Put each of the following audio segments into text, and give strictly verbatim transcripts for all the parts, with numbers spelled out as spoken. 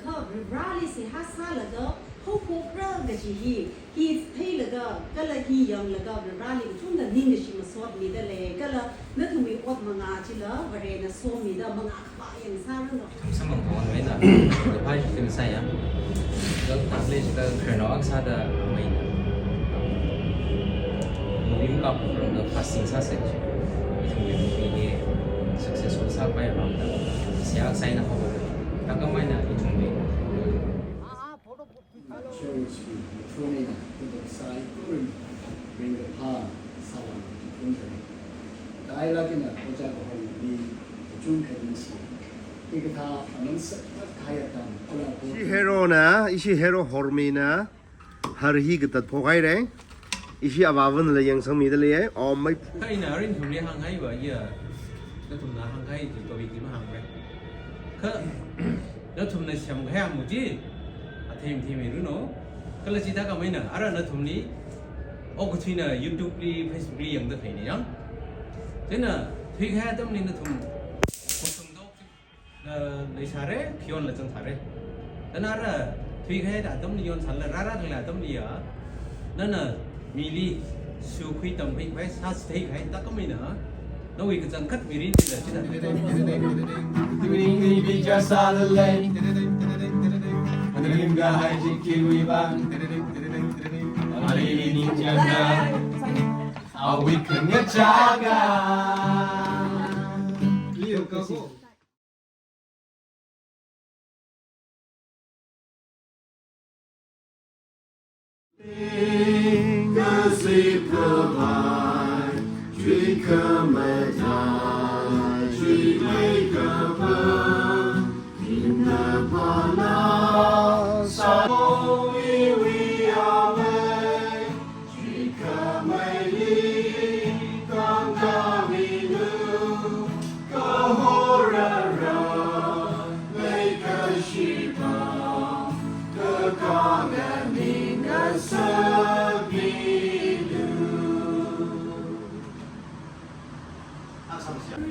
Kha Varivarāli seihā sālaga haophokra kaji hi, hi theilaga, kala hi yanglaga Varivarāli kachungkha ningkashi masotmida lei, kala nathumwui ot mangā chila Varena somida mangā khavā yang sāranu. Samang kawan maina, the page film saya. Kal takle chikal krenawak sāda maina. Movie makaphok ramda fasting sāsa chi. Ithumwui movie hi successful sāpai ramda. Seihā sāina haowa. Takamaina ithumwui. Church hi, Matronina, kuda sai kurin, ring the pa, salam, kurin. Dai lagina, oja ko hon ni, chung kadin si. Ikatha, aman sak, kaya tam, kula ko. Ishi hero na, ishi hero Hormina, har hi katat phokaire. Ishi avāvanla yangsangmida lei, oh my. Kaina rin thumli hānghaiva, ya. Nathumna hānghai, tu tobi ki mahāngre. Kha, nathumna semkahai amu chi, athei matheimiranu. Kala chithākha maina, ara nathumli, okathuina YouTube li, Facebook li yangda khaina yang. Chieina, thuikahai atamli nathum, kusum dok, na, leisāre, khayonla zangsāre. Chieina ara, thuikahai atamli yonsālala, rāra khalei atamli ya, nana, mili, sukhui tamkhui khavai, sāchitheikahai, takamaina, nawui kachangkhat mirinlila chida. Arui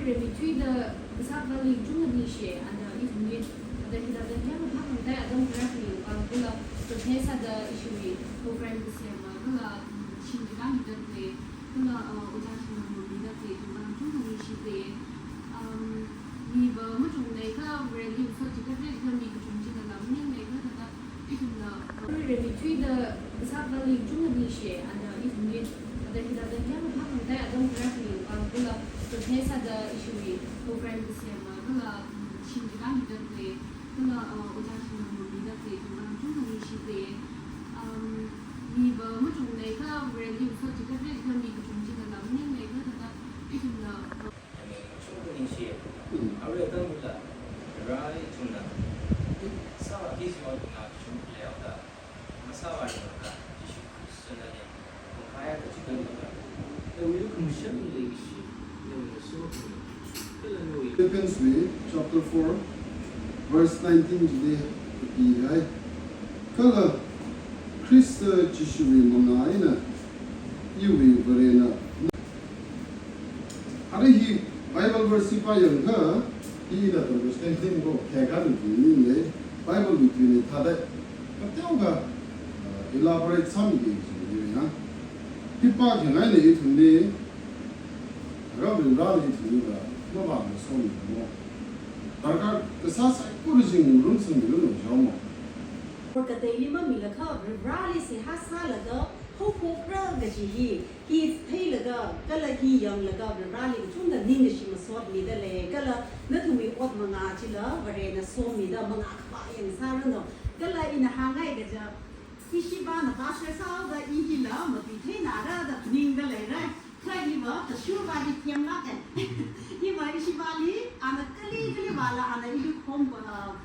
Remithuida kasā Kali chungda ningshi, ana ithumli, ada hithāda yangphākhangai atam kharā khalei vang kala, prepare sāda ishiwui program kasema, kala, mm, shim chikang hithāda lei, kala, uh, ojā shimna murmida lei, ithum vang chungda ningshi lei. Um, miva machunglei kha, Vareli masot chikatli kha mi kachung china lam ninglei kha, thāda, ithumna, Remithuida kasā Kali chungda ningshi, ana ithumli, ada hithāda yangphākhangai atam kharā khalei vang kala, prepare sāda ishiwui program kasema, kala, mm, shim chikang hithāda lei, kala, uh, ojā shimna murmida lei, ithum vang chungda ningshi lei. Um, miva machunglei kha, Vareli masot chikatli kha mi kachung china lam ninglei kha, thāda, ithumna, uh, Chungda ningshi, arui atam hila, Vare ithumna, sāvāki siwa tungna chungda leihaoda, masāvāyangda, Jishu Khristana lei, kongkhaya kachikān bala, nawui lukhamashan leishi, nawui sokhami, kala nawui. Philippians wui chapter four, verse nineteen chili kapihai. Kala Khrista Jishuwui mangā eina, iwui Varena. Arui hi Bible verse hi pāyangakha, hi ina understanding ko khayākha ni ni lei, Bible wui tui ni thāda, kateokha, uh, elaborate sāmiki kaji ni ya. Hi pākhangai eina ithumli, Vareli ithumli va, mavāmei somimo. Darkar kasā saikora chi ngarumsangmilanu jao mo. Or kateili mamilakha, Vareli seihā sālaga, haophokra kaji hi, hi theilaga, kala hi yanglaga, Vareli kachungkha ningkashi masotmida lei, kala nathumwui ot mangā chila, Varena somida mangā khavā yang sāranu. Kala ina hāngngai kaja, ishivāna pastor sāhaoda i hila, matuitheinara da phaningda leira. Kha iva, kashurvāli themlāka. Iva ishivāli, ana kali kali vāla, ana ili khom, ah,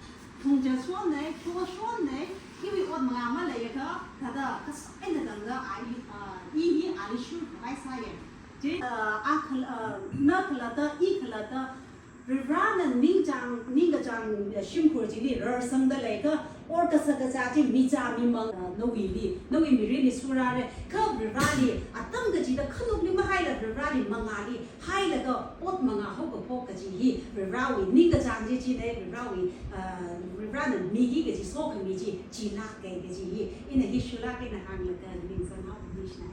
thungcha shonnei, kho shonnei, iwui ot mangā maleiakha, thāda kasā eina tangda a i, a, i hi ali shurkhavai sāya. Chi, a, a khal-, a, na khalatta, i khalatta, Varivarāna ningchāng, ningkachāng, a, shimkhur chili rarsangda leiakha, or kasā kazā chi michā mimang, a, nawuili, nawui mirinli surrāra, kha Varivarāli, atam kachida khanukli mahaila Varivarāli mangāli, hailaga ot mangā haokaphok kaji hi, Varivarāwui ningkachāng chi china, Varivarāwui, ah, Varivarā Miki kaji sokhami chi, chi lākkai kaji hi, ina hi shulāk eina hānglaga ningsanghao mi shina.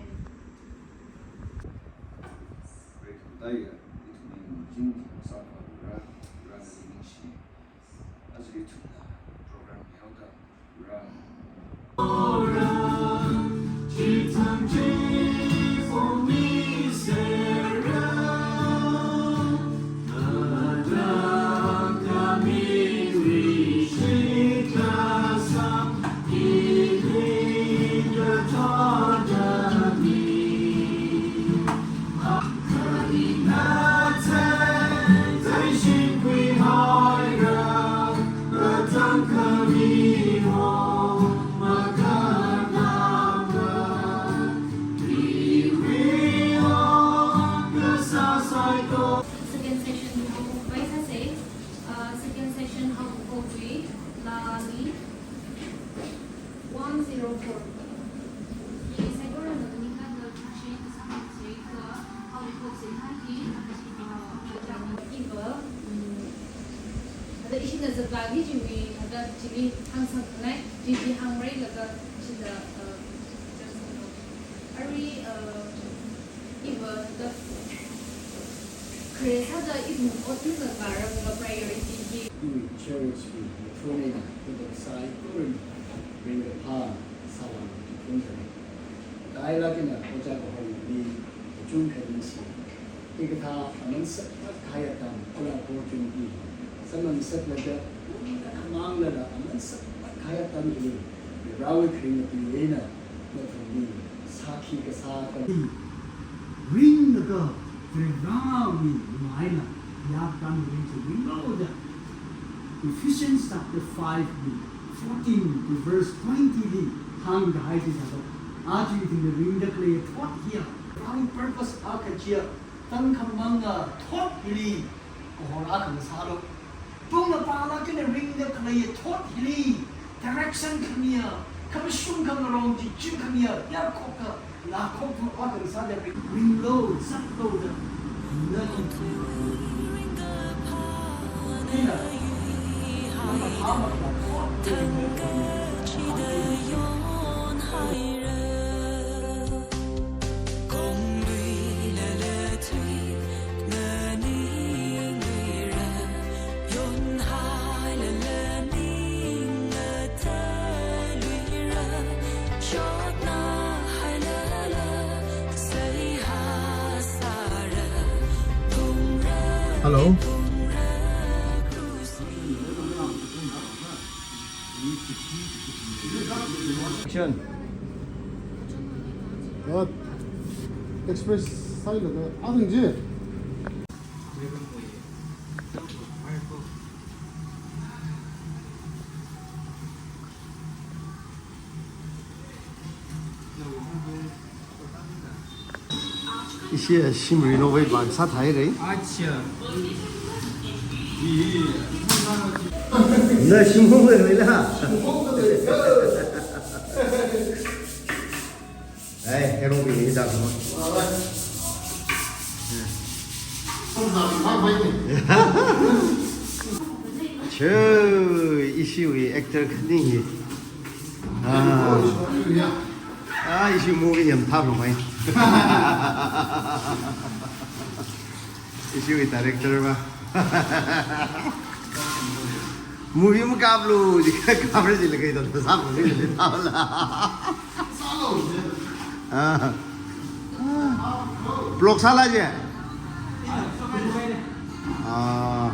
Rekhamtaiya, ithumwui maching sāpharā, rāna ningshi. Aja ithumna program yaoda, rā. Second session haophok paisa se, uh, second session haophok tui, lali, one zero four. Hi saikorana kani kha kha share kasā sāsa, haophok se haki, uh, iva, mm, ada ishina zatlāki chiwui, ada chili hāngsang khangai, chi chi hāngrai laga, ishina, uh, arui, uh, iva, ada, khare sāda ithum ot tingkha kharam ka priority hi. Iwui church wui mathun eina, iva saikoran ringkaphā sāvāki kathum thāi. Tailāk eina ojā kahorli kachungkha ningshi. Hikathā aman sāthat kahai atam, kala opportunity saman sātlaga, ungda khamanglala aman sāthat kahai atam hili, Varewui kharing atui eina nathumli sākhi kasā ka. Ringlaga, Varewui nungaina, yak tam ring chi ringlo da. Ephesians chapter five, fourteen to verse twenty li hāngkahai chi sāda. Aja ithumna ringda khalei thot hiya, Varewui purpose akha chiya, tangkhamang thot hili kahor akha ngasālu. Pung mapālāk eina ringda khalei thot hili direction khamiya, khamashung khangarong chi chi khamiya, yarkhok kha, lākhok tu akha ngasāda ring, ringlo, zatlo da. Na ina, Hello. Action. Cut. Express sālaga, ah, thang ji. Ishi shim renovate vāsāthai rei. Acha. Na shim hong rei la. Ai, hero bi ni da kuma. Che, ishiwui actor khani hi. Ah. Ah, ishi movie yam thāphalungmei. Ishiwui director va. Movie makaplu, ji kapra ji laga ito, sa movie ji thāla. Ah. Vlog sāla je. Ah.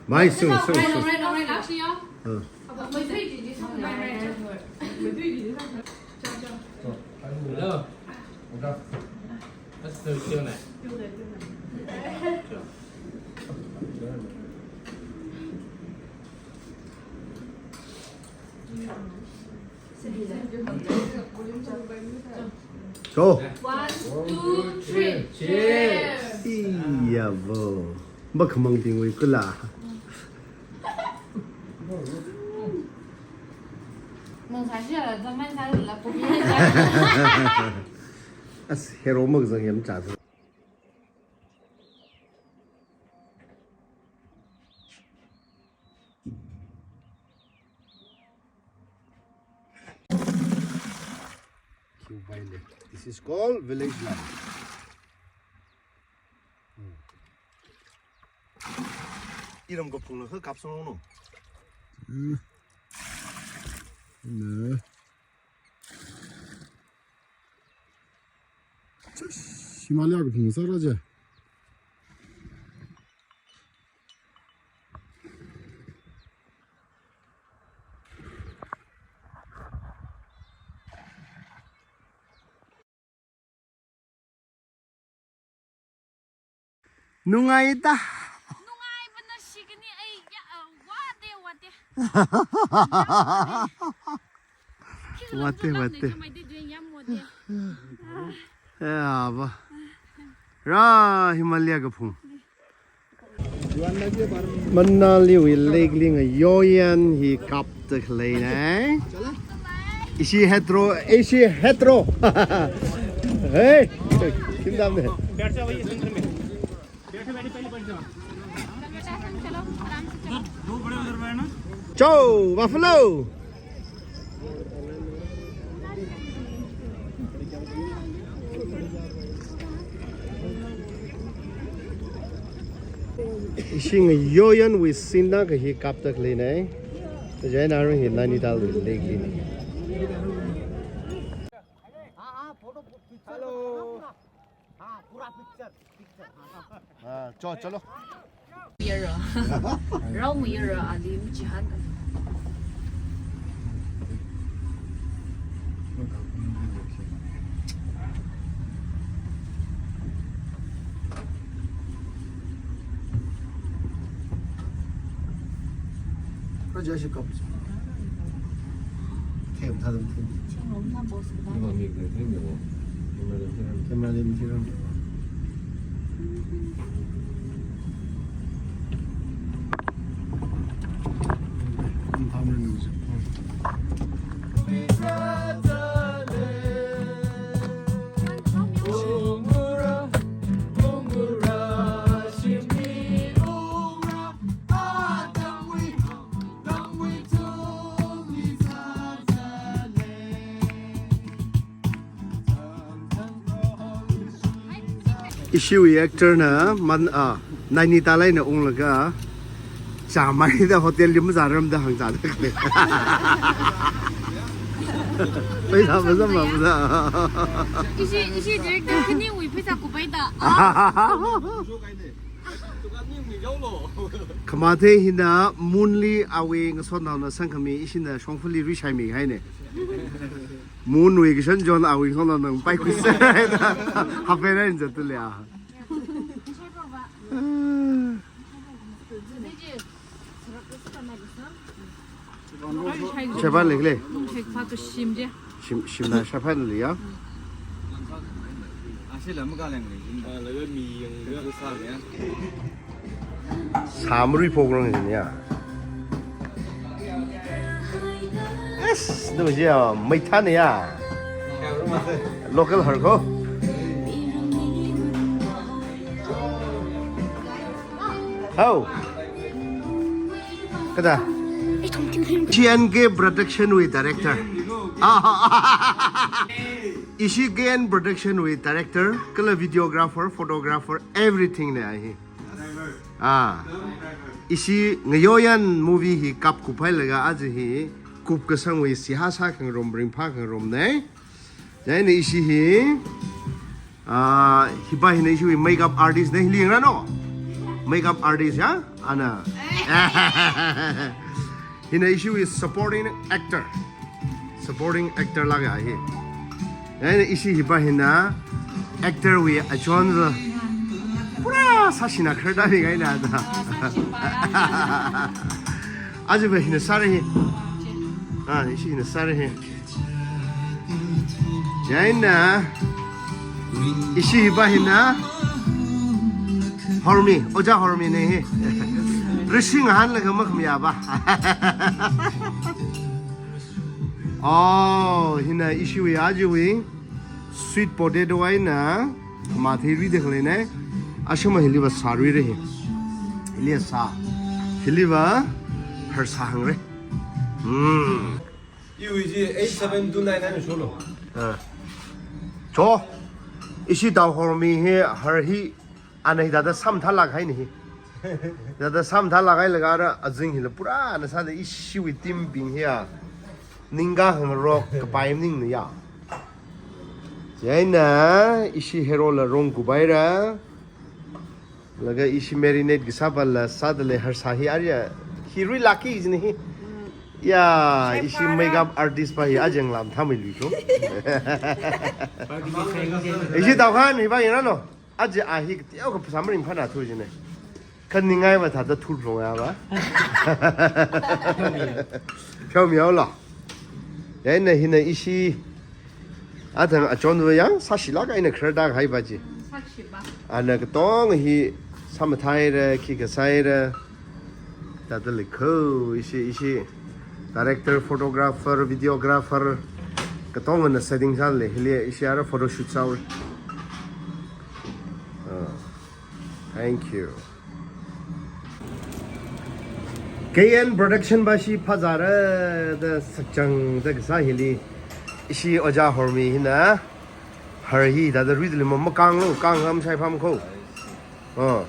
Mai sung, sung, sung. Ah. Hello. Let's do it. Cho. One, two, three. Cheers. Iyavo. Makhamangbingwui kula. As hero makazang yamcha. This is called village life. Hmm. Iram kaphungla kha kapsang no. Hmm. No. Himalaya kaphung sāra je. Nungaida. Nungaibana shikani ai ya, uh, wade, wade. Wade, wade. Yava. Ra Himalaya kaphung. Manaliwui lake li ngayoyan hi kapta khalei nai. Ishi hetero, ishi hetero. Hey, kindam ne. Cho, buffalo. Ishi ngayoyanwui scene na kahi kapta khalei nai. Jaina rung hi Nainital wui lake li nai. Hello. हाँ, पूरा picture, picture, हाँ, हाँ। हाँ, चलो, चलो। Yara. Rao mu yara ali mu chihan ka. Raja shi kap. Them, tha them, them. Chang rom tha boss ka. Ni ma mi ne them ne wo. Camera them, them. Ishiwui actor na man, ah, Nainital eina unglaga, chāmai da hotel li mazāram da hāngzāda khalei. Pheisā mazam mazā. Ishi, ishi director khaniwui pheisā kupai da. Khamathei hina Moon li awui ngasotnaona sangkhami ishina shongfali rishai mi haine. Moon wui kashan John awui ngasotnaona pai kuisa. Hape na inza tule a. Sheba lekle. Shim, shimna shaphan liya. Samri program ni ya. Yes, no ya, maithan ya. Local harko. How? Kada? T N K Production wui director. Ishi K N Production wui director, kala videographer, photographer, everything ne ahi. Ah. Ishi ngayoyan movie hi kap kuphai laga aja hi kup kasangwui sihasa khangarum ringpha khangarum ne. Jaina ishi hi, ah, hipa hina ishiwui makeup artist ne, hili yangra no? Makeup artist ya? Ana. Hina ishiwui supporting actor. Supporting actor lāka hi. Chieina ishi hipa hina actor wui achonva. Pura sāshina kharda mi kaina da. Aja va hina sāra hi. Ah, ishi hina sāra hi. Chieina ishi hipa hina Hormi, Oja Hormi na hi. Rishing han laga makam ya ba. Oh, hina ishiwui ajiwui sweet potato eina mathei rida khaleina. Ashama hiliva sā rira hi. Hili sā. Hiliva harsā hāngra. Hmm. Iwui chi eight seven two nine nine solo. Ah. Cho. Ishi Tau Hormi hi har hi ana hithāda sāmathālāk haina hi. Hithāda sāmathālāk hailaga ara azing hila pura ana sāda ishiwui team bing hi a. Ningkahāng rok kapai maningna ya. Chieina ishi hero la rong kupaira. Laga ishi marinate kasā pala sāda lei harsā hi arya. Hi ruilākki jina hi. Ya, ishi makeup artist pa hi ajang lam thamei lui ko. Ishi Tau Khan hipa yangna no. Aja a hi kateo ka phasā maringphāna thu jina. Khaningai va thāda thur rong ya ba. Pheomi yao lo. Chieina hina ishi athang achonva yang sāshilāk eina kharda haipa chi. Sāshi ba. Ana katong hi sāmathāra, khikha sāra. Thāda lei ko, ishi, ishi director, photographer, videographer, katongna setting sālei, hili ishi ara photoshoot sāra. Ah, thank you. K N Production pa shi phazāra da sakchangda kasā hili. Ishi Oja Hormi hina har hi thāda ruida lei ma makānglu, kang ham shai pham ko. Oh.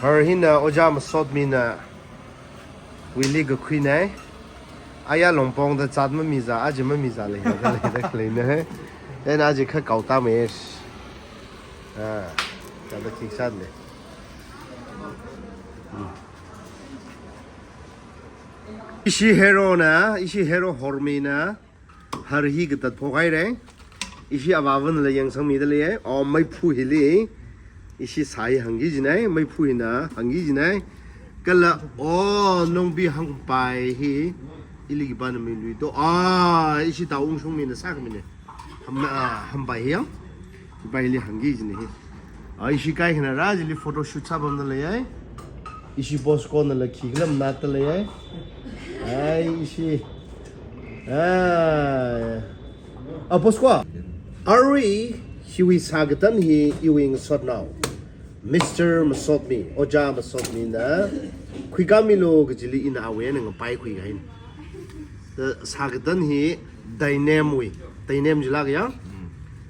Har hina Oja Masotmi na wuili kakhuina. Aya longpongda chat mamizā, aja mamizā lei, da lei, da leina. Then aja kha kauta mes. Ah, thāda kiksāda lei. Hmm. Ishi hero na, ishi hero Hormi na. Har hi katat phok haira. Ishi avāvana la yangsangmida lei. O, meiphu hili. Ishi sā hi hāngki jinai, meiphu hina hāngki jinai. Kala, o, nongbi hangpai hi. Ili khipāna mi lui to. Ah, ishi Tau Ungshungmi na sākhamina. Ham, ah, hampai hi yang. Hipa hili hāngki jina hi. Ai, ishi kaikhana rā chili photoshoot sāpamda lei ai. Ishi Bosco na la khi kalam nata lei ai. Ai, ishi. Ai. Ah, Bosco. Arui, hiwui sākatan hi iwui ngasotnao. Mister Masotmi, Oja Masotmi na khuikāmilu kajili ina awui eina ngapai khuikahaina. Da sākatan hi Dynam wui. Dynam jilāk ya?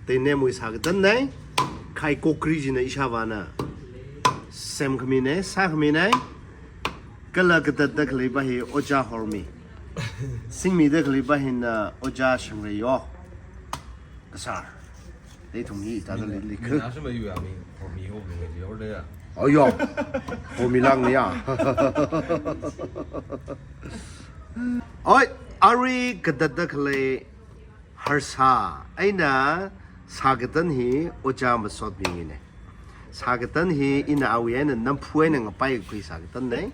Dynam wui sākatan nai. Khai kokri jina ishāvāna semkhami nai, sākhami nai. Kala katatda khaleipa hi Oja Hormi. Singmida khaleipa hina Oja Shangreiyo. Kasār. Dei thum hi thāda lei lei. Mina sima yu ya mi, Hormi ho mi ji order ya. Oh, yo. Hormi lang ni ya. Oi, arui katatda khalei harsā eina sākatan hi Oja Masotmi na. Sākatan hi ina awui eina namphu eina ngapai khui sākatan nai.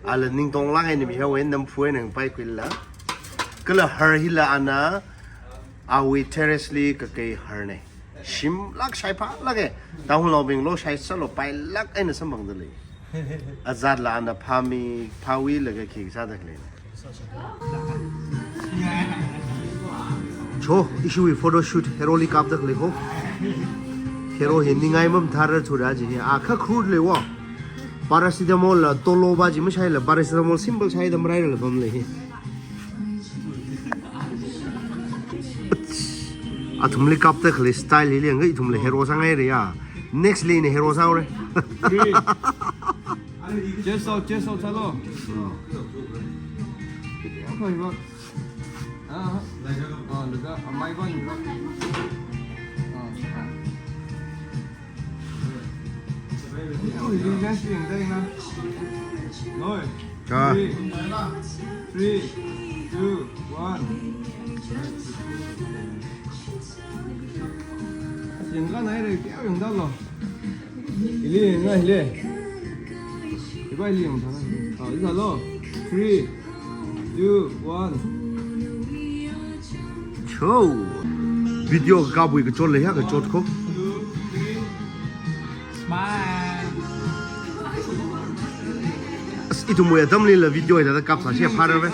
Ala ningtonglāk eina mihaowa, namphu eina ngapai khuila. Kala har hila ana awui terrace li kakei har nai. Shimlāk shaiphālāka. Tangkhul naobing lo shai sālo pailāk eina samphangda lei. Azatla ana phāmi, phāwilaga khi sāda khalei. Cho, ishiwui photoshoot heroli kapda khalei ho. Hero hi ningai mamathārar thura ji hi. A kha crude lei wo. Paracetamol la tolo ba ji mashaila, paracetamol simple shaida marairala pam lei hi. Athumli kapda khalei style hili yanga ithumla hero sāngaira ya. Next li ina hero sāhaora. Three. Chest out, chest out sālo. Okay, bro. Ah, ah, laga, ah, mai ban. Ah, ah. Ui, ui, ui, ui, ui, ui. Noi. Cha. Three. Three, two, one. Yangkhanāhaira, kayā yangtālo. Hili yanga, hili. Hiva hili yangthāna. Ah, hithālo. Three, two, one. Cho. Video kapwui kachot leiya, kachot ko. Smile. As ithumwui atamlila video hithāda kapsā shi phāra ve.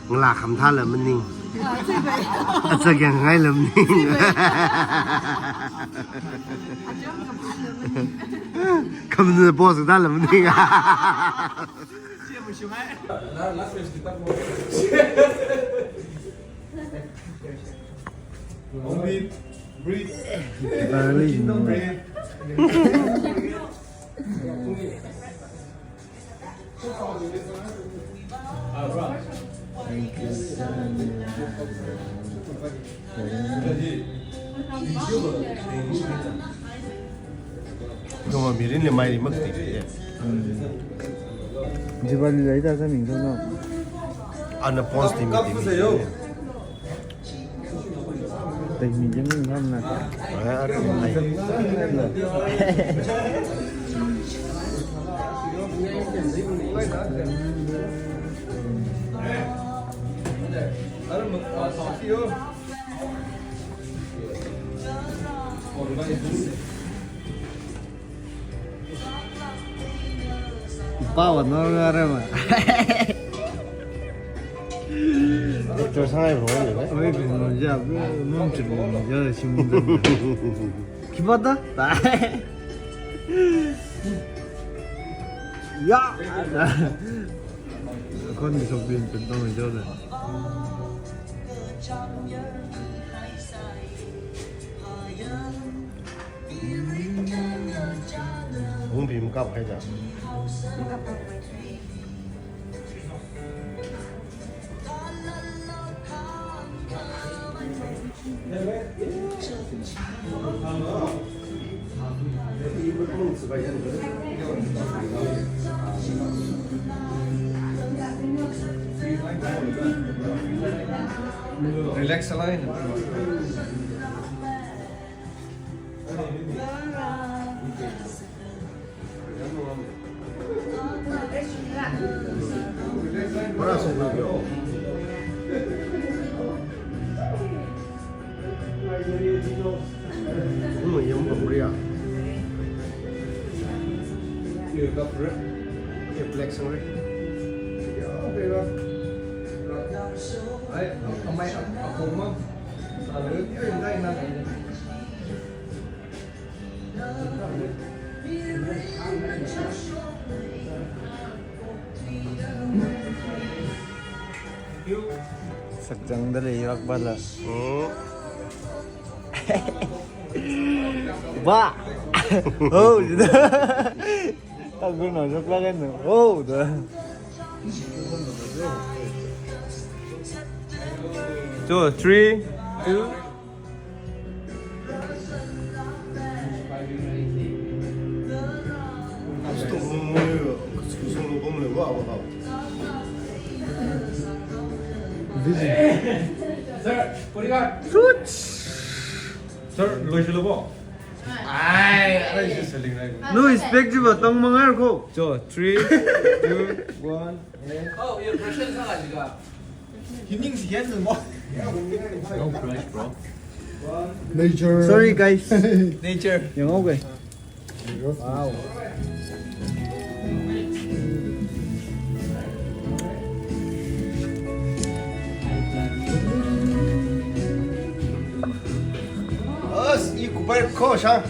Ngalā khamthāla maning. Acha kyangngaila maning. Khamna boss thāla maning. Only breathe. Breathe. Toma mirinli mairi makti. Diwali laida sa ming so no. Ana post team team. Tekmi jeng ngamna. Ara, ara, ara. Ipa wa nor arama. Actor sangai bro, ne? Oi, bro, ja, bro, nom chilo, ja, simu. Kipata? Ya. Kon ni sopin pen tong jo da. Hung bi makap hai da. Relax a line. Sakchangda leilākpala. Mm. Ba. Oh, jida. Aku no jok lagi no. Oh, da. So, three, two. Sir, bodyguard. Sir, loishi lobo. Ai, ara shi selling rai. No, respect jiba tang mangar ko. So, three, two, one, and oh, your question sa jiga. Hining si yan mo. No crush, bro. Nature. Sorry, guys. Nature. Yang okay. Wow. As, i kupai ko sha.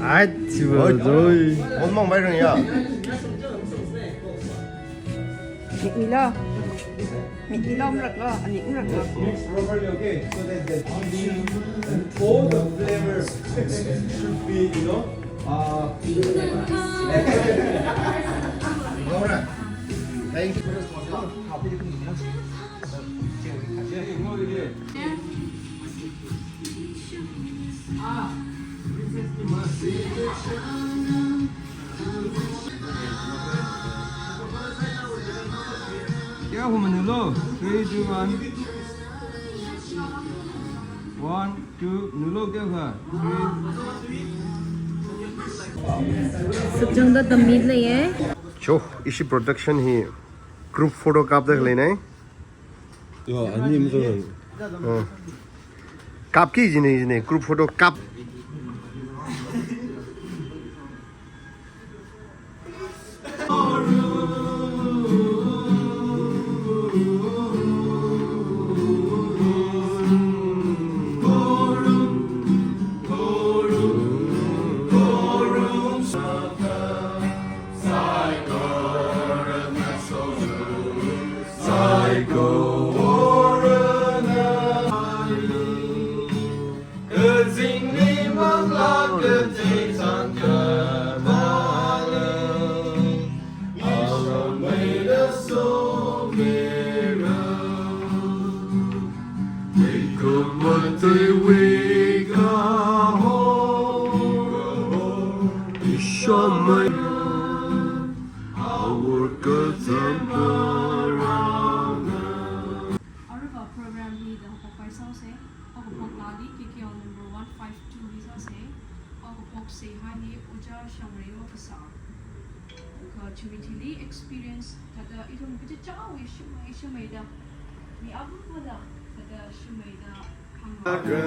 Ai, chiba doi. Mon mang bai rang ya. Mikmilo. Mikmilo, mraklo, ani mraklo. Mix properly, okay? So that the juicy and all the flavors should be, you know, uh, Alright. Thank you. Manulo, three, two, one. One, two, nulo kya kha? Three. Sukjang da tamit leiye. Cho, ishi production hi group photo kapda leinai. Yo, ani mzo. Oh. Kapki jine jine, group photo kap. Aruba program hi da haophok paisāse, haokaphok lali K K L number one five two hi sāse, haokaphok seihā hi Ojā Shangreiwo kasā. Kha chumi thili experience thāda ithum kachichāwui shumai shumaida, mi apam mada thāda shumaida hānga.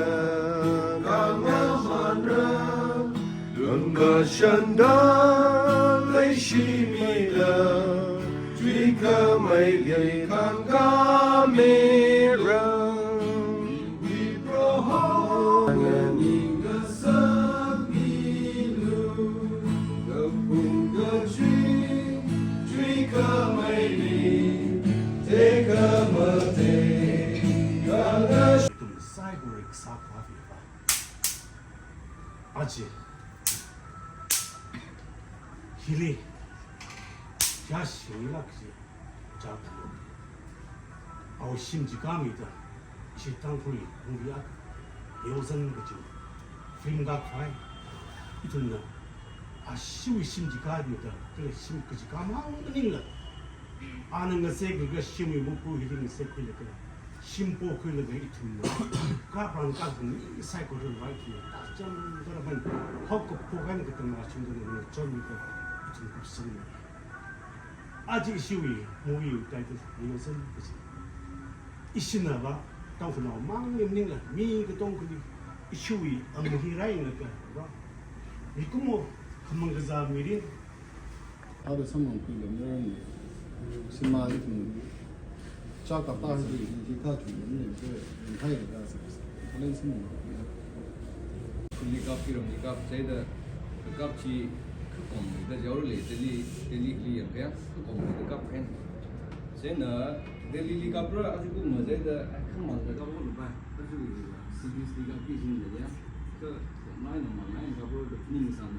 Ithum saikora kasā khavai pa. Aja hili, ya shingilak chi, chākha. Awui shim chi kāmida, ishi Tangkhulwui movie akha, Yozan kachi film kākhavai. Ithumna, ashiwui shim chi kāmida, kala shim kachi kāmang maningla, ana ngasekakha shimwui mupu hili ngasekkhuilaga, shim pokhuilaga ithumna, kaprang kathum mi saikora rai ithumna, tacham taraman, haokaphok eina katang machungda ngachonmida, ithum kapsangna. Aja ishiwui movie title Yozan kachi. Ishina va, Tangkhulnao mangli maningla, mi katongkhali, ishiwui amu hi railakha va, mikumo khamang kazā mirin. Ada samphangkhuilu mirang, sima ithum chākapa hi, hi kathum ni, hi hai da sa, kalen samphangkhuilu. Khunli kap, kiramli kap, chieina kakap chi khakom da jaole, Delhi, Delhili yangkha, khakom da kapkahai. Chieina Delhili kapra, aja kum ma chieina, ai, khamang da kaplu pa, aja seriously kapki jin da ya, kha, khamang na mang na kapra da ning san.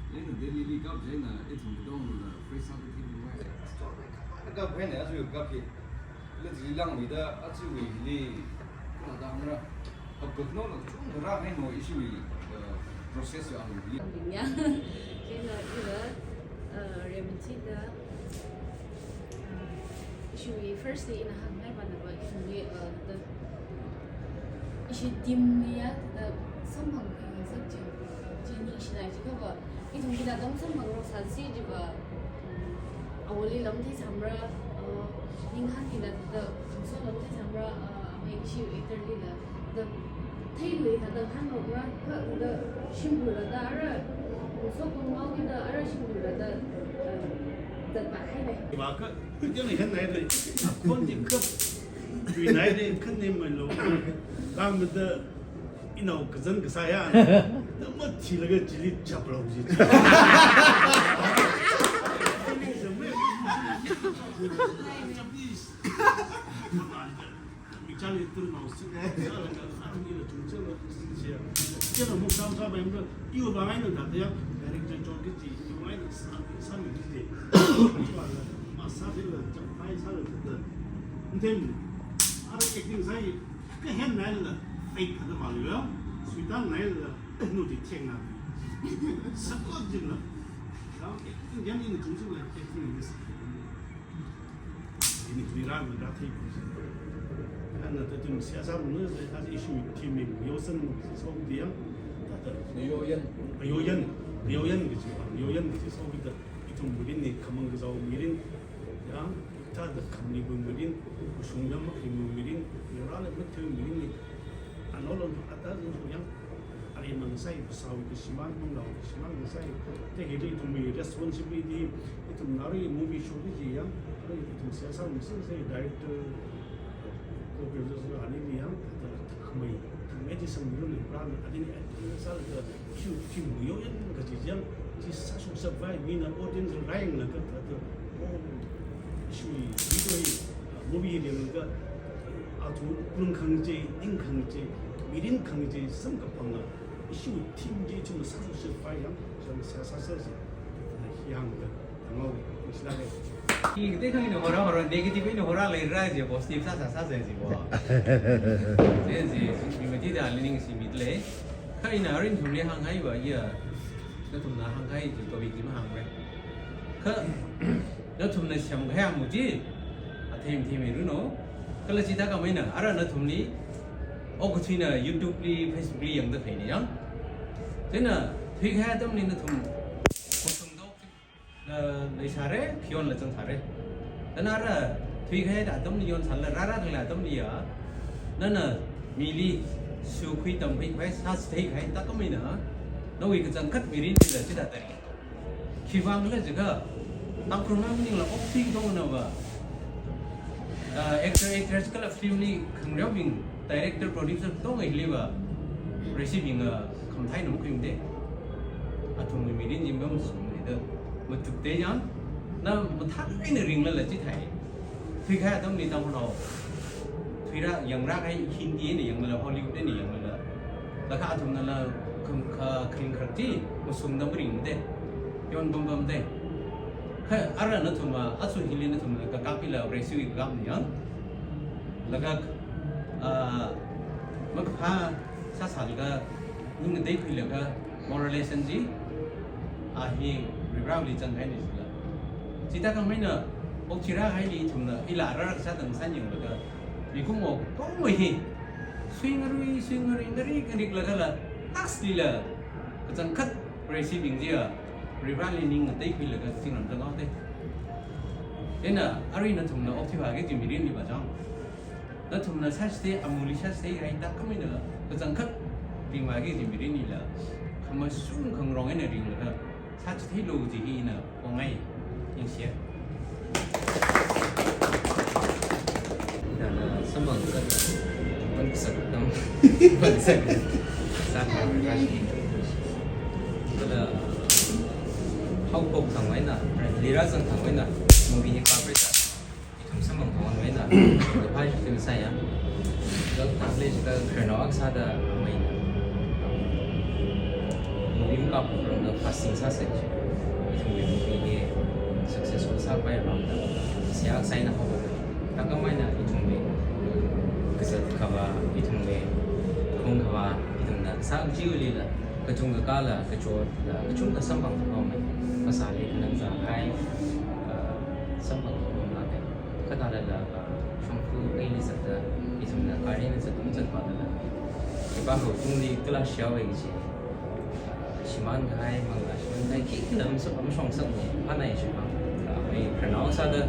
Chieina Delhili kap chieina, ithum katongna, pheisā kathum mai. Kapkahaina, aja kapki. Kala chili langmeida, aja hili, kala da ngra, kapkakno la chung kara haino ishiwui, uh, process ya hili. Ling ya. Chieina ila, uh, Remchida, uh, ishiwui first day ina hāngngai pa na va, ina, uh, the, ishi team li ya, the, samphangkhui ngasakchi, chieina ishi nai chi kha va, ithum kida dang samphangrok sāsi jiva, mm, awoli lam theisāmara, uh, ninghān kida thāda, so lam theisāmara, uh, amei ishi actor kida, thāda, theilui thāda hānrokra, kha thāda, shimkhurda ara, so kongmao kida ara shimkhurda, uh, thāda ba hai nai. Ba kha, kya nahan nai le, kon di kha, tui nai le, khan ne mai lo, kam da, Inao kazan kasā ya. Nama thilaga chili chaplo ji. Michali tur nao si. Sālaga sāmi la chungchang la si. Kena muk sam sa ba yamra. Iu ba ngai na da ya. Director chon ki ji. Iu ngai na sāmi sāmi ki ji. Ma sāmi la chang pai sālaga da. Ntem. Ara acting sai. Kahen naila, fake kada maliu ya. Suitan naila, nu di theng na. Sakot jin la. Ya, yan in chung chung la, theng ni. Nirān rāthei kusi. Ana ta ithum seihā sāmana, as issue team mi yosen sokdiang. Tata. Yoyen. Yoyen. Yoyen kachi. Yoyen kachi sokida. Ithum mirin ni khamang kazao mirin. Ya, tata khamli bun mirin. Kushung yam makri mirin. Yorala matthew mirin ni. Anolon ata zun yang. Ari mang sai, sao kashimang, mang lao kashimang sai. Te hili ithumwui responsibility, ithumna arui movie show di yang, arui ithum seihā sāmana sai director, co-producer ani yang, ta khamei, khamei di sang mirin ni brand, ani ni actor sāda, issue team yoyen kachi yang, chi sāshok sāpai, mina audience rāyanglaga, ta, ta, oh, issue, video, movie yanglaga, atu lungkhang chi, ningkhang chi, mirin khang chi, samkaphanga, issue team chi, ithum sāshok sāpai yang, chang sā, sā, sā, sā, yangda, ngau, islāke. Hi, katekhang ina hora, hora, negative ina hora leira chi, positive sā, sā, sā, sā chi bo. Chi, chi, chi, mi mati da learning si mi le. Kha ina arin thumli hānghaiva, ya. Nathumna hānghai chi topic chi mahāngre. Kha, nathumna semkahai amu chi, athei mathei miruno. Kala chithākhameina, ara nathumli, okathuina YouTube li, Facebook li yangda khalei ni yang. Chieina, thuikahai atamli nathum, kosong dok, la, leisāre, khayonla zangsāre. Chieina ara, thuikahai atamli yonsālala, rāra khalei atamli ya, nana, mili, sukhui tamkhui khavai, sāchitheikahai, thākhameina, nawui kachangkhat mirinlila, chithā tari. Khivang khala jiakha, Tangkhul maningla okthui katonga va. Ah, actor, actress kala film li khangareobing, director, producer katonga hiliva. Receiving a khamathā eina makhuimade. Athumwui mirin chi mamathāmade. Mathukde yang, na mathālāk eina ringlala chithei. Thuikahai atamli Tangkhulnao. Thuira yangrākahai Hindi eina yanglala, Hollywood eina yanglala. Laga athumnala kham kha kring kharak chi, masumda maringmade. Yon bambamde. Kha ara nathumva, asu hili nathumla kakapila, resi kakapna yang. Laga, ah, makaphā sāsālaga, ning ngateikhuilaga, moral lesson chi, a hi Varivarāli zanghaina jila. Chithākhameina, okathui rāhaili ithumna, ila rāra kasā tang sāyanglaga, mikumo kongwui hi, suingarui, suingarui, ngari, ngariklagala, last lila, kachangkhat, receiving chiya, Varivarāli ning ngateikhuilaga, zingram tanghaode. Chieina, arui nathumna, okathui vāki kaji mirinli va chang. Nathumna sāchithei, amuli sāchitheikahai thākhameina, kachangkhat ringvāki kaji mirinlila, khamashung khangarong eina ringlaga, sāchitheilu kaji hi ina, wangai, ningshiya. Dana samphang kata, man kasak tam, man kasak, sākha kashi. Kala, haophok thangwui eina, lirāzang thangwui eina, movie hi pāpre ta. Ithum samphang thangwui eina, kaphā ithum sāya. Kala khaple jiakha khararnao akha sāda ameina. Movie makaphok rāngda fasting sāsa chi. Ithumwui movie hi successful sāpai rāngda. Seihā akha sāna haowa. Thākhameina ithumwui kazat khavā, ithumwui khung khavā, ithumna sā kachiwuilila, kachungkha kala, kachotla, kachungkha samphang thanghaomei. Phasāli khanang zāhai, ah, samphang thanghaomei. Kathālala, ah, shongfa eina zatda, ithumna gari eina zat, um, zatvālala. Khipākha tungli kala shao eina chi. Shimānkahai, manglā shimānkahai, khikhala mashongsakmei, phānai shimān. Kha amei khararnao sāda,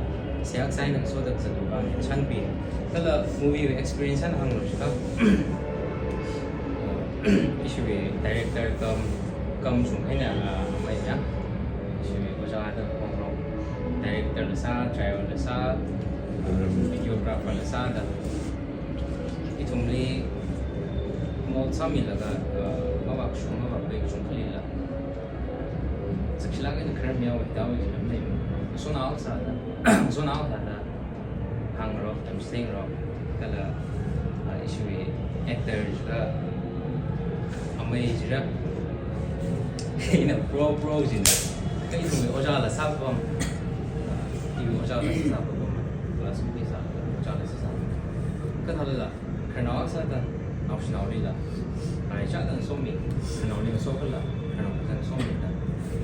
seihā akha sāna soda kazat lukhaung chānpi. Kala movie experience eina hānglu jiakha. Ishiwui director cum, cum chungkha eina, ah, amei ya. Ishiwui ojā da kongro. Director la sā, driver la sā, videographer la sāda. Ithumli mold sāmilaga, uh, mavākashung, mavākpai kachungkhalila. Zakshilāk eina khararmihaowa, hithāwui lam lei. Sonao sāda, sonao sāda, hāngro, tamchitheingarok, kala, uh, ishiwui actor jiakha, amei jiakha, ina pro, pro jina. Kha ithumwui ojāla sāpam, uh, iwui ojāla sāpam, class mate sā, ojāla sāpam. Kathālala, khararnao akha sāda, naoshinaolila. Ai, chāda ngasomi, khararnaoli ngasokhala, khararnao akha sāda ngasomida.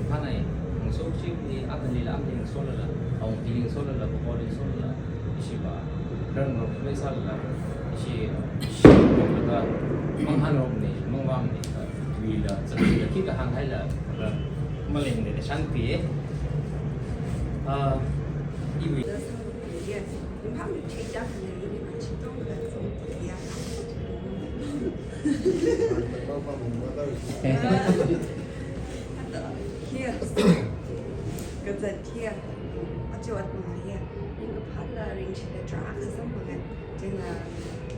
Phānai, ngaso chili, akhali la, akhali ngasolala, awungli ngasolala, buboli ngasolala. Shiva, rang rok lei sālala, ishi, ishi rokla, manghan rokni, mangvāmni, tuila, chakila, khikha hānghailaga, malengda shanpi. Ah, iwui. Here. Kazat here. Achu atma here. Ringkaphāla ringshida tarākha samphanga. Chieina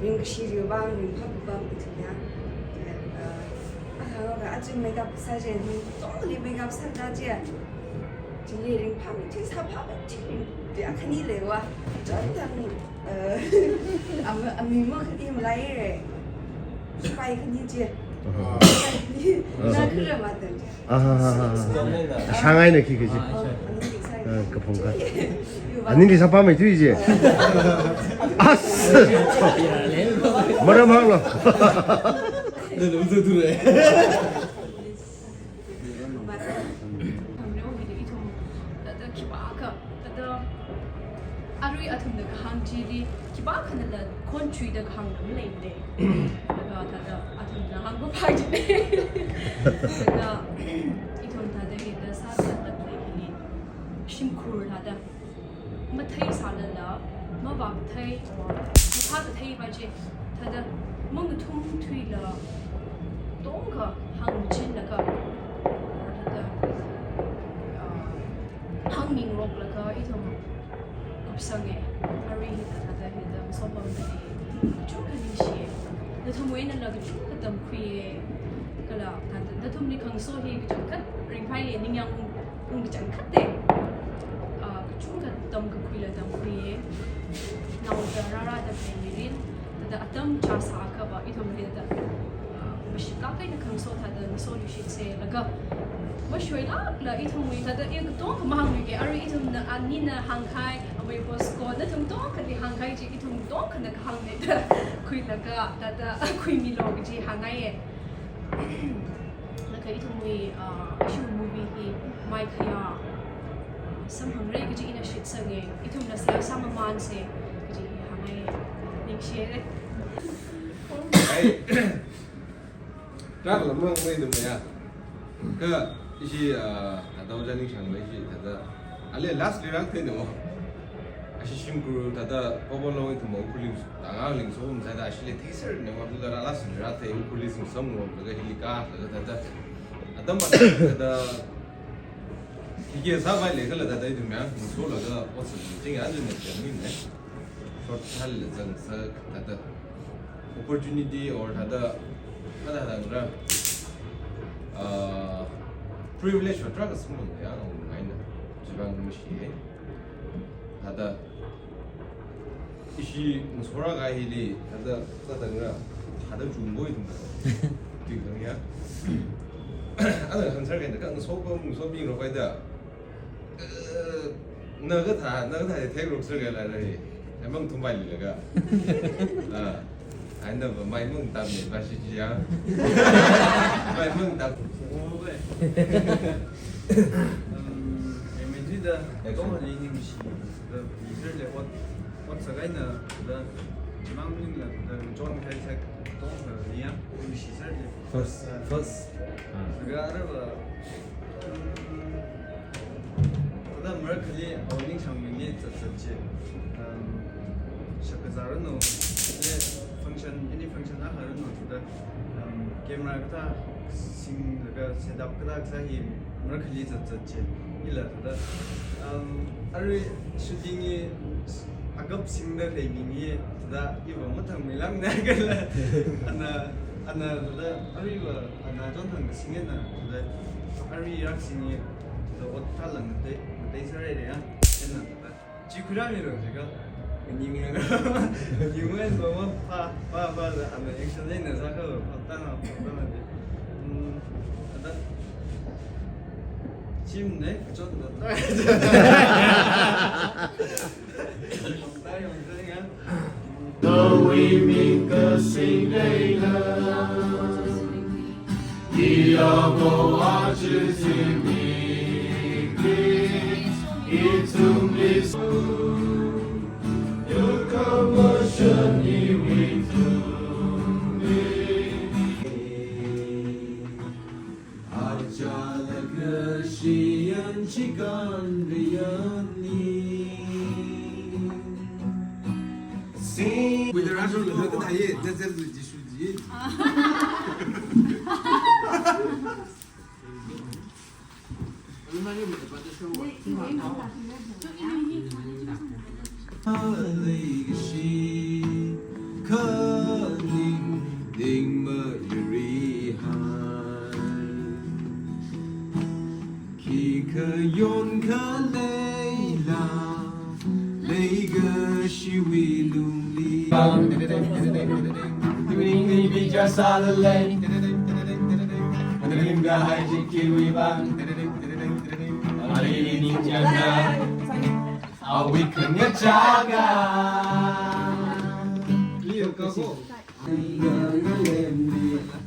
ringkashi riwui vang, ringphāwui vang ithumna. Eh, ah, ah, achu makeup sāching, tongli makeup sāda chi. Chili ringphāmei, chi sāphāmei, chi ring, chi akhani leiva. Chon thang, eh, am, amimo khani malaire. Sipai khani chi. Aha. Sipai khani. Ah. Na kira matan chi. Aha, aha, aha. Shangai na khi kaji. Ah, aning di sai. Ah, kaphung ka. Chi. Aning di sāphāmei tui chi. As. Maram hānglu. Nana uzu tu re. Thada khipākha, thada arui athumna kahāng chili, khipākhanala khon chuida kahāng lam leide. Laga thada athumna hāngkaphā chine. Laga ithum thada hithāda sāda lei hili, shimkhur thada mathei sālala, mavākathei, or mathākathei va chi, thada mangathumthuila, tongkha hāngchinlaga, thada, ah, hāngningroklaga, ithum kupsange, arui hithāda, hithāda masopamda lei, kachungkha ningshiye. Nathumwui einala kachungkha tamkhuiye, kala, thada, nathumli khangaso hi kachungkha ringphāye, ningyāng ung kachangkhatte, ah, kachungkha tamkakhuila tamkhuiye. Naoda rārada khalei mirin, thada atam chāsākha va ithumli thada, ah, mashitlāk eina khangaso thada ngasoshitse, laga mashoilākla ithumwui thada i katongkha mahāngluike, arui ithumna, anina hāngkahai, amei Bosco, nathum katongkhali hāngkahai chi, ithum katongkhana kahāngne da khuilaga, thada khuimilu kaji hāngngaiye. Laga ithumwui, ah, ishiwui movie hi maikhayā samphangra kaji ina shitsange, ithumla seihā sāmamanse kaji hi hāngngai, ningshiye. Ai, tarākha lam hāngmei numaya. Kha ishi, ah, thada ojā ningshāngmei ishi thada. Ale last li rāthei no. Ashi shimkhur thada Popo Long ithum Ukhrulli, thada ngalingso masāda ashili theiser ne, wa thada last li rāthei Ukhrulli singsom ngom laga hili kālaga thada. Atam atam thada khikha sāpai leikhala thada ithum yang solaga ot sāching ajane chang ni ne. Short thālala zangsā thada opportunity or thada, thada thada, ah, privilege va tarākha samphang ya, ngaina. Chivang mashiye. Thada ishi ngasorākahai hili, thada, thada ngra, thada chungbo ithum. Tingkang ya. Ana khansar kaina kha ngasopa, ngasopa ning ropai da. Eh, na kathā, na kathā thei ruk sir kala rai. Emang tumbai lilaga. Ah, ai na ba mai mang tam ne ba shi ji ya. Mai mang tam. Oh, bai. Um, em, ji da, eh, kong hali ning shi, da, mi sir le ot, ot sākahaina, da, mang ning la, da, chon khai sak, kong hali ya, ning shi sir le. First, first. Ah. Sāga ara ba, um, Thada marakhali awui ningshāngmei hi zatzat chi. Um, shakazā ranu, le function, any function akha ranu thada, um, camera kathā singlaga setup kathā kasā hi marakhali zatzat chi. Ila thada, um, arui shooting hi agap singda khalei mi hi thada iva mathangmei langna kala. Ana, ana thada arui va ana chonthang kasing eina thada arui rākasing hi thada ot thāla ngatei, ngatei sārai ya. Eina thada chi khuirāmilu jiakha. Ningla. Ningwui eina va pā, pā, pā la ana action eina sākha va pā tana, pā tana de. Hmm, thada chim ne, kachot thada. Thada yong thada ya. Nawui ming kasing eina, iyako aja zimiksho, ithumli so, Sing. With the Russian, look at that, yeah, that's, that's the Jishuji. Leikashi, kaning, ning mayuri hai. Khikha yonkha leila, leikashiwui lungli. Evening, evening, just a little late. Evening, guys, you kill me, bang. Evening, just a, a week in the chaga. Leo, go, go.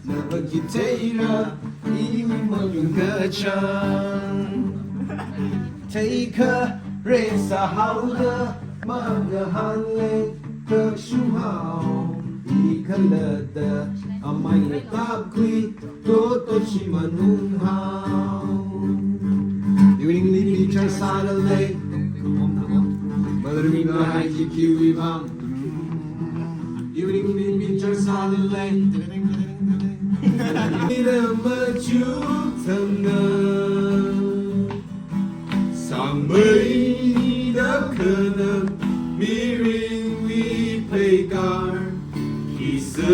Navagiteira, iwi mayungkachang. Teikha resa hauda, magahanle, kashuhao. Ikhalada, amai takui, toto chimanunghao. Evening, evening, just a little late. Mother, we know how you kill me, mom. Evening, evening, just a little late. Ira machu thamna. Sangmei da khana mirin wi pekar. Kisa